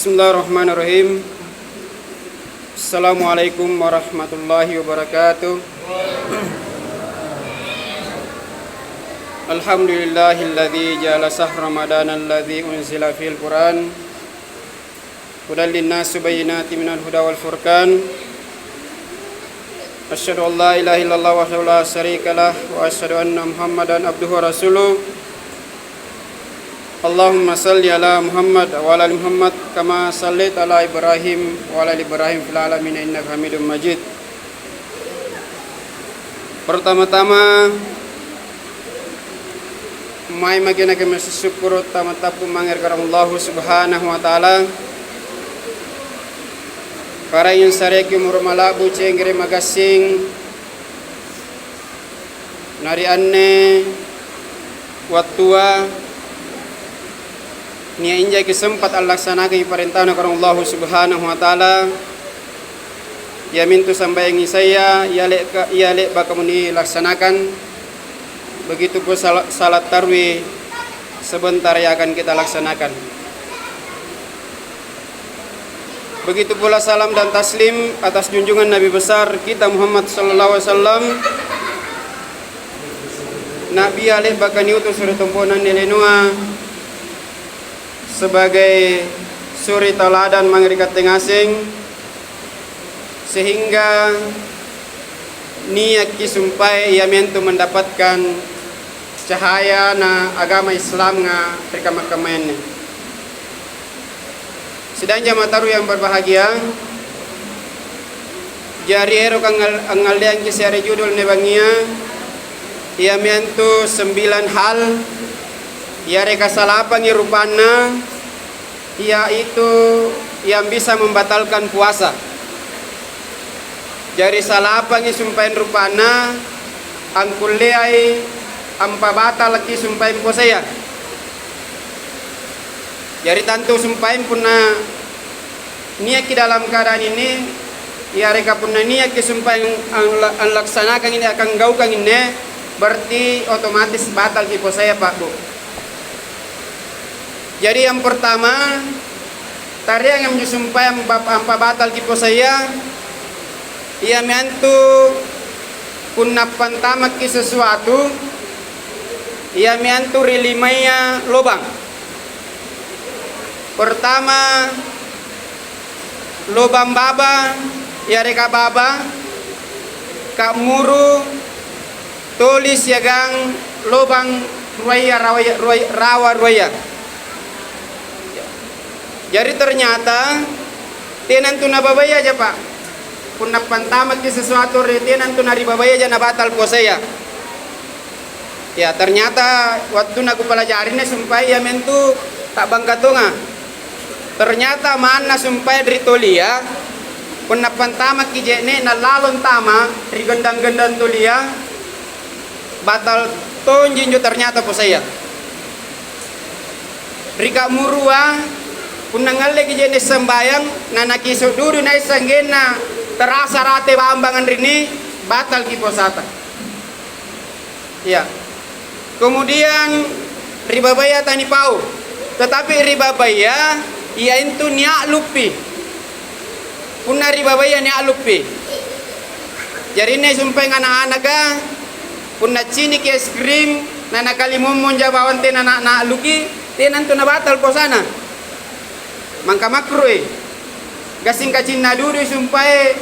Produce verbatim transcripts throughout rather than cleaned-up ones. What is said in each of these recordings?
Bismillahirrahmanirrahim. Assalamualaikum warahmatullahi wabarakatuh. Alhamdulillahilladzi ja'ala syahr Ramadan alladzi unzila fihil Qur'an hudan linnasi wa bayyinatin minal huda wal furqan. Asyhadu an la ilaha illallah wahdahu la syarikalah, wa asyhadu anna Muhammadan abduhu wa rasuluh. Allahumma shalli ala Muhammad wa ala ali Muhammad kama shallaita ala Ibrahim wa ala ali Ibrahim fil alamin innaka Hamidum Majid. Pertama-tama, mai maki nakke massukkuru' tamatappung mange ri Karaeng Allahu Subhanahu wa Ta'ala. Karaeng sareki umuru mala'bu, cenggere' magassing, na ri anne wattua nia' injaki sempat allaksanakangi parentana Karaeng Allahu Subhanahu wa Ta'ala, iamintu sambayang Isaya, ia le'ka-, ia le'baka muni laksanakan, begitu pole sala-, salat tarwi sebentar yang akan kita laksanakan. Begitu pula salam dan taslim atas junjungan Nabi besar kita Muhammad sallallahu alaihi wasallam, Nabi ia le'baka niutus ri tompo'na anne linoa sebagai suri tauladan mange ri katte ngaseng, sehingga niakki sumpae iamintu mendapatkan cahayana agama Islamnga ri kamma-kammayanne. Sidang jama'ah tarwi yang berbahagia, jari ero' angngal-, angngalleangki se're judul anne bangngia, iamintu sembilan hal yareka salapangi rupanna, yaitu yang bisa membatalkan puasa. Jari salapangi sumpaeng rupanna angkulleai ampabatalakki sumpaeng puasaya. Jari tantu sumpaeng punna niakki dalam keadaan ini, yareka punna niakki sumpaeng anla-, anlaksanakangi anne, akanggaukang anne, berarti otomatis batalki puasaya, Pak, Bu. Jadi, yang pertama, tareangammi sumpaeng bap-, ampabatalki puasaya, iami antu punna pantamakki sesuatu, iami antu ri limaya lobang. Pertama, lobang baba, yareka baba, ka'muru, toli siagang lobang ruaya, rawaya, ruai-, rawa ruaya. Jari ternyata tena antu nababaiaja, Pak. Punna pantamakki sesuatu ri tena antu naribabaia aja nabatal puasaya. Ya, ternyata wattunna kupalajarinna sumpae iami antu ta'bangka tonga. Ternyata manna sumpae ri tolia, punna pantamakki je'ne'na lalo antama ri gendang-gendang tolia, batal tonji injo ternyata puasaya. Ri ka'murua, punna ngalleki je'ne' sambayang, na nakiso' dudu nai' sa'genna terasa rate bambang anrinni, batalki puasata. Iya. Kemudian ri babaya tanipau, tetapi ri babaya iaintu nia'luppi. Punna ri babaya nia'luppi. Jari inni sumpaeng ana'-anaka, punna ciniki es krim, na nakalimommongja bawang tena na-, na'luki, tena antu nabatal puasana. Mangka makruhi. Gassing kacinna dudui sumpae,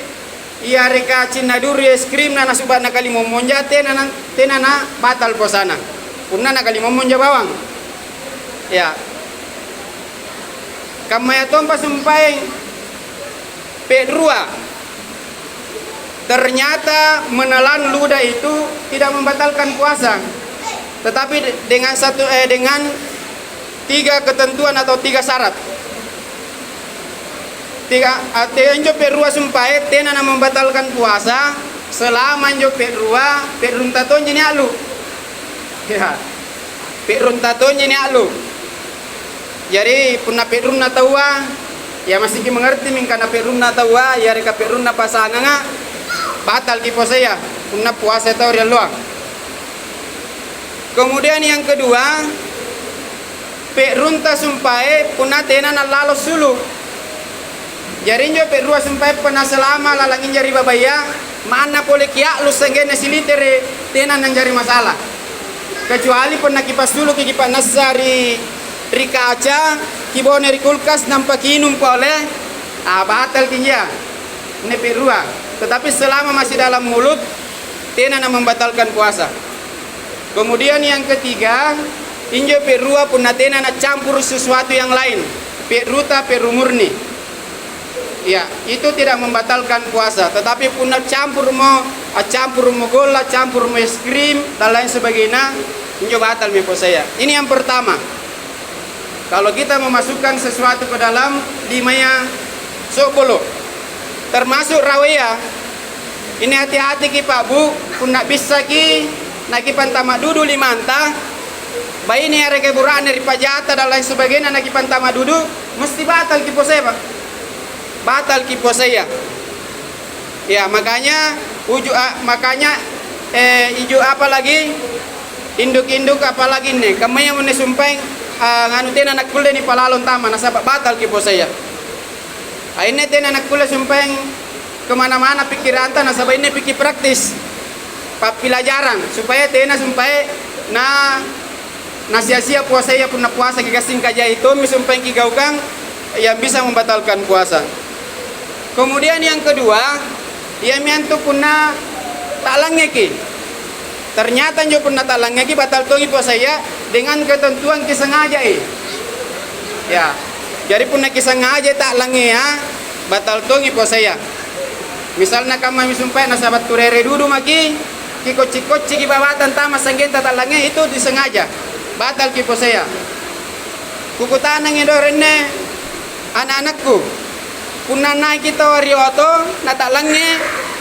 yareka cinna dudui es krimna nasuba' nakalimommongja, tena na-, tena nabatal puasana. Punna nakalimommongja bawang. Ya. Kammayatompa sumpaeng pe'rua. Ternyata menelan ludah itu tidak membatalkan puasa, tetapi de-, dengan satu, eh, dengan tiga ketentuan atau tiga syarat. Tiga, ate-, injo pe'rua sumpae tena namembatalkan puasa selama injo pe'rua, pe'runta tonji nia'lu. Ya. Pe'runta tonji nia'lu. Jari, punna pe'runna taua, ya, masiki mengerti mingka na pe'runna taua, yareka pe'runna pasanganga, batalki puasaya, punna puasa tau ri alloa. Kemudian yang kedua, pe'runta sumpae punna tena nallalo sulu'. Jari injo pe'rua sumpae punna salama lalang injo ri babaya, manna pole kia'lu sa'genna silitere', tena nanjari masalah. Kecuali punna kipassuluki kipa'nassa ri, ri kaca, kibone ri kulkas nampa kiinung pole, ah, batalki injo. Anne pe'rua. Tetapi selama masih dalam mulut, tena namembatalkan puasa. Kemudian yang ketiga, injo pe'rua punna tena nacampuru' sesuatu yang lain, pe'ruta pe'ru murni. Ya, itu tidak membatalkan puasa. Tetapi punna campurmo, accampuru'mo golla, campurmo es krim, dan lain sebagainya, injo batalmi puasaya. Ini yang pertama. Kalau kita memasukkan sesuatu ke dalam limaya so'bolo', termasuk rawea, ini hati-hatiki, Pak, Bu, punna bissaki nakipantama dudu limanta, baine yareka bura'ne ri pajata dan lain sebagainya nakipantama dudu, mesti batalki puasaya, Pak. Batalki puasaya. Ya, makanya uju-, a-, makanya, eh, ijo apalagi induk-induk apalagi anne, kammayamo anne sumpaeng, a, nganu tena nakkulle nipalalo antama, nasaba' batalki puasaya. A, inne tena nakkulle sumpaeng kemana-mana pikkiranta, nasaba' inne pikki praktis. Pappilajarang, supaya tena sumpae na, nasia-sia puasaya. Punna puasaki gassing kajai tommi sumpaeng kigaukang yang bisa membatalkan puasa. Kemudian yang kedua, iami antu punna ta'langngeki. Ternyata injo punna ta'langngeki batal tongi puasaya dengan ketentuan kisengajai. Ya. Jadi punna kisengajai ta'langngea, batal tongi puasaya. Misalna kammami sumpae nasaba' turere dudu maki, kikocci-kocciki babata antama sanggenta ta'langnge, itu disengaja, batalki puasaya. Kukutanangi do renne ana'-anakku, punna naiki taua ri oto nata'langnge,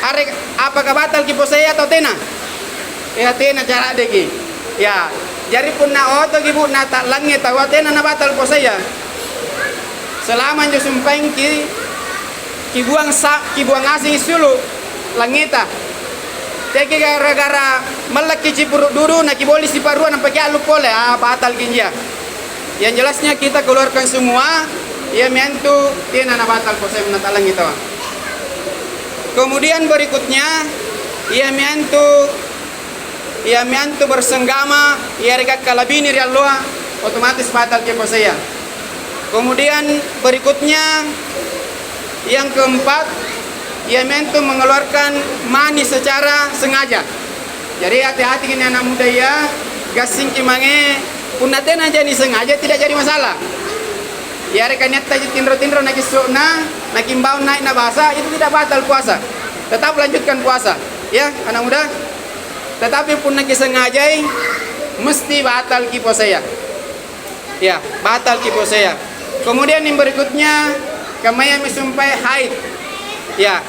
are-, apaka batalki puasaya atau tena? Ya, tena, cara'deki. Ya, jari punna otoki, Bu, nata'langnge taua, tena nabatal puasaya. Selama injo sumpaengki kibuang sa-, kibuang ngasengi sulu' langngeta. Teaki gara-gara mallakki cipuru' dudu, nakiboli sipa'rua nampa kia'lu pole, ah, batalki injia. Yang jelasnya kita keluarkan semua, iami antu tena nabatal puasaya punna ta'langnge taua. Kemudian berikutnya, iami antu Iami antu bersenggama, yareka kalabini ri alloa, otomatis batalki puasaya. Kemudian berikutnya, yang keempat, iami antu mengeluarkan mani secara sengaja. Jadi, hati-hatiki anne ana' mudaya, gassingki mange, punna tena jadi sengaja, tidak jadi masalah. Yareka niattaji tinro-tinro nakisso'na, nakimbaung nai' nabasa, itu tidak batal puasa. Tetap lanjutkan puasa, ya, ana' muda. Tetapi punna kisengajai, mesti batalki puasaya. Ya, batalki puasaya. Kemudian yang berikutnya, kammayami sumpae haid. Ya,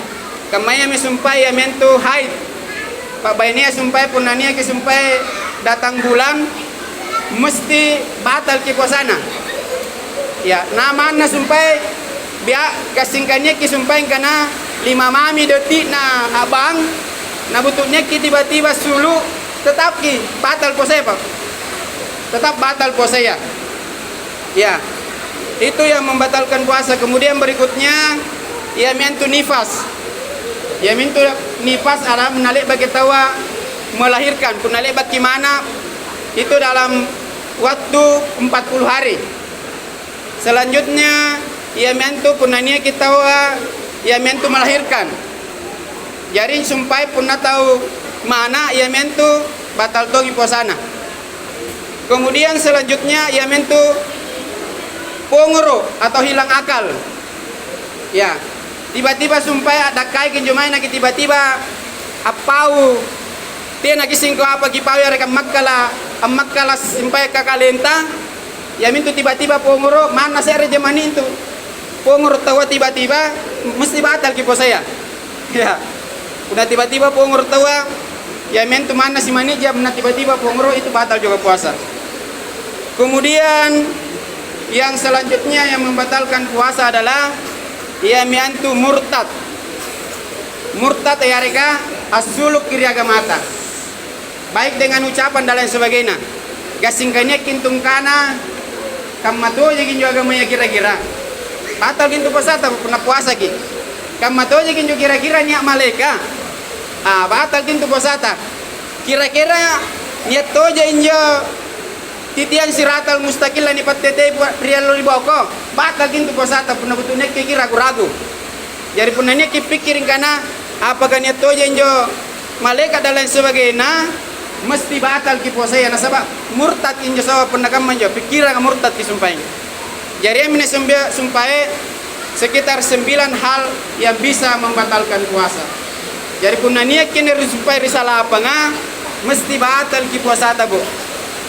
kammayami sumpae iami antu haid. Pa'bainea sumpae, punna niaki sumpae datang bulan, mesti batalki puasana. Ya, na manna sumpae, bia-, gassingka niakki sumpae angkana lima mami deti'na a'bang, nabutu' niakki tiba-tiba sulu', tetapki batal puasaya, Pak. Tetap batal puasaya. Ya. Itu yang membatalkan puasa. Kemudian berikutnya, iami antu nifas. Iamintu nifas adalah punna le'baki taua melahirkan, punna le'baki mana, itu dalam waktu empat puluh hari. Selanjutnya, iami antu punna niaki taua, iami antu melahirkan. Jari, sumpae punna tau mana, iami antu batal tongi puasana. Kemudian selanjutnya, iami antu pongoro' atau hilang akal. Ya, tiba-tiba sumpae a'dakkaiki injo mae, naki tiba-tiba appau, tena kissing ko apa kipau, yareka ammakkala', ammakkala' sumpae kakalenta, iamintu tiba-tiba pongoro', manna se're jamani intu. Pongoro' taua tiba-tiba, mesti batalki puasaya. Ya. Punna tiba-tiba pongoro' taua, iamintu manna simani'ja, punna tiba-tiba pongoro' itu batal juga puasa. Kemudian yang selanjutnya yang membatalkan puasa adalah iami antu murtad. Murtad yareka assuluki ri agamata, baik dengan ucapan dan lain sebagainya. Gassingka niakki antu angkana, kamma tojaki injo agamaya kira-kira. Batalki antu puasata punna puasaki. Kamma tojaki anjo kira-kira nia' malaeka. Ah, batalki antu puasata. Kira-kira nia' toja injo titiang siratal mustaqilla nipattetei ri allo ri boko? Batalki antu puasata punna butu nia'ki ragu-ragu. Jari punna nia'ki pikkiri' angkana, apaka nia' toja injo malaeka dan lain sebagainya, mesti batalki puasaya, nasaba' murtad injo sawwa punna kamma injo, pikkiranga murtadki sumpaeng. Jari iami sumpae sekitar sembilan hal yang bisa membatalkan puasa. Jari punna nia'ki anne ri sumpae ri salapanga, mesti batalki puasata, Bu.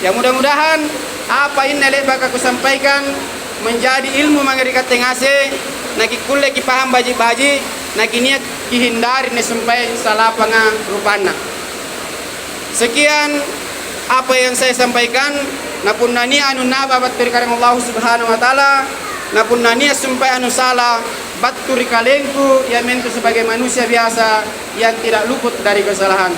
Ya, mudah-mudahan apa inne le'baka kusampaikan menjadi ilmu mange ri katte ngaseng, nakikkulle kipahang baji'-baji', nakinia' kihindari anne sumpae salapanga rupanna. Sekian apa yang saya sampaikan. Na punna nia' anu naba battu ri karaeng Allahu Subhanahu wa Ta'ala, na punna nia' sumpae anu sala battu ri kalengku, iamintu sebagai manusia biasa yang tidak luput dari kesalahan.